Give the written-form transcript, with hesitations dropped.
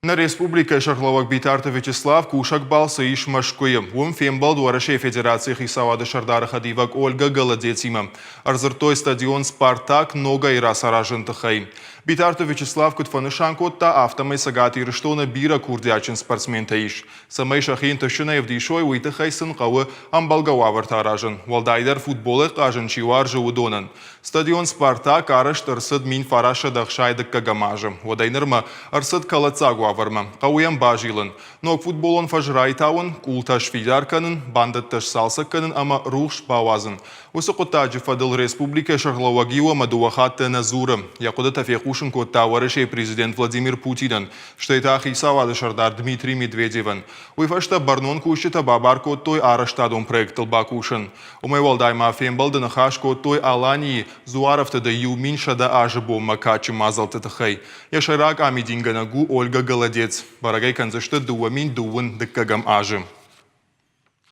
Нӕ республикӕйы сӕргълӕууӕг Битарты Вячеслав кусӕг балцы ис Мӕскуыйы. Уым фембӕлд Уӕрӕсейы Федерацийы хицауады сӕрдары хӕдивӕг Ольга Голодецимӕ. Ӕрдзырдтой стадион «Спартак» ногӕй рацаразыны тыххӕй. Битарты Вячеслав куыд фӕнысан кодта, афтӕмӕй Цӕгат Ирыстоны бирӕ курдиатджын спортсментӕ ис. Цӕмӕй сӕхи ӕнтыстджынӕй ӕвдисой, уый тыххӕй сын хъӕуы ӕмбӕлгӕ уавӕртӕ аразын, уӕлдайдӕр футболӕй хъазын чи уарзы, уыдонӕн. Стадион «Спартак» арӕзт ӕрцыд 1960 азы. Уӕдӕй нырмӕ ӕрцыд кӕлӕддзаг уавӕрмӕ. Хъӕуы йӕм базилын. Ног футболон фӕз райтауын, къултӕ сфидар кӕнын, бандӕттӕ сцалцӕг кӕнын ӕмӕ рухс бауадзын. Уыцы хъуыддаджы фӕдыл республикӕйы сӕргълӕууӕг иу ӕмӕ дыууӕ хатты нӕ дзуры. Йӕ хъуыдытӕ фехъусын кодта Уӕрӕсейы президент Владимир Путинӕн, стӕй та хицауады сӕрдар Дмитрий Медведевӕн. Уый фӕстӕ бӕрнон кусджытӕ бабар кодтой арӕзтадон проекттыл бакусын. Уымӕй уӕлдай ма фембӕлды ныхас кодтой Аланийы дзуарӕфтыды 1100 азы бонмӕ кадджын мадзӕлтты тыххӕй. Йӕ сӕйраг амидингӕнӕг у Ольга Голодец. Бӕрӕг ӕй кӕндзысты 2022 азы.